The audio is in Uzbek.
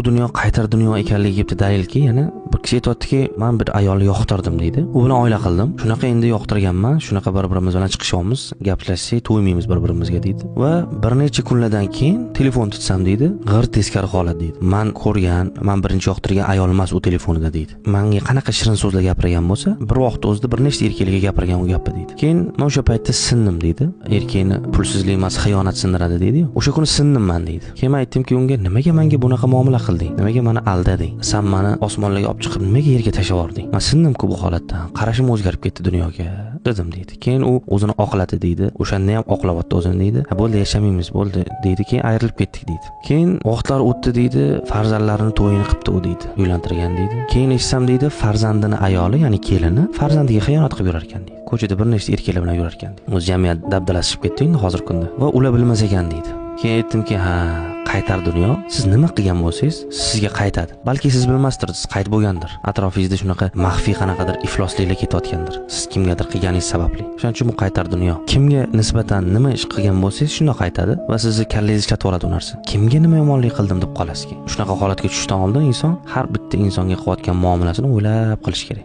Bu dunyo qaytar dunyo ekanligiga bitta dalilki, yana bir kishi aytyaptiki, man bir ayolni yoqtirdim deydi. U bilan oila qildim. Shunaqa endi yoqtirganman, shunaqa bir-birimiz bilan chiqishyapmiz, gaplashsak to'ymaymiz bir-birimizga deydi. Va bir necha kunlardan keyin telefon tutsam deydi, g'ir teskari holat deydi. Man ko'rgan, man birinchi yoqtirgan ayol emas u telefonida deydi. Manga qanaqa shirin so'zlar gapirgan bo'lsa, bir vaqt o'zida bir nechta erkaklarga gapirgan u gapni deydi. Keyin men o'sha paytda sindim deydi. Erkakni pulsizlik emas, xiyonat sindiradi deydi. O'sha kuni sindim man deydi. Keyin men aytdimki unga, nimaga menga bunaqa muomala qilding? Nimaga meni aldading? San meni osmonlarga olib chiqib nimaga yerga tashlab yubording? Men sindim-ku bu holatdan. Qarashim o'zgarib ketdi dunyoga dedim deydi. Keyin u o'zini oqladi deydi. O'shanda ham oqlayapti o'zini deydi. Ha bo'ldi, yashamaymiz, bo'ldi deydi. Keyin ayrilib ketdik deydi. Keyin vaqtlar o'tdi deydi. Farzandlarini to'yini qilibdi u deydi. Uylantirgan deydi. Keyin eshitsam deydi, farzandini ayoli, ya'ni kelini farzandiga xiyonat qilib yurar ekan deydi. Ko'chada bir nechta erkaklar bilan yurar ekan deydi. O'zi jamiyat dabdalashib ketdi endi hozirgi kunda. Va ular bilmas ekan deydi. Keyin aytdimki, ha, qaytar dunyo. Siz nima qilgan bo'lsangiz, sizga qaytadi. Balki siz bilmasdirsiz, qayt bo'lgandir. Atrofingizda shunaqa maxfiy qanaqadir iflosliklar ketayotgandir. Siz kimgadir qilganingiz sababli. Shuning uchun bu qaytar dunyo. Kimga nisbatan nima ish qilgan bo'lsangiz, shundoq qaytadi va sizni kallangizni ishlatib oladi u narsa. Kimga nima yomonlik qildim deb qolasiz. Shunaqa holatga tushishdan oldin inson har bitta insonga qilayotgan muomalasini o'ylab qilish kerak.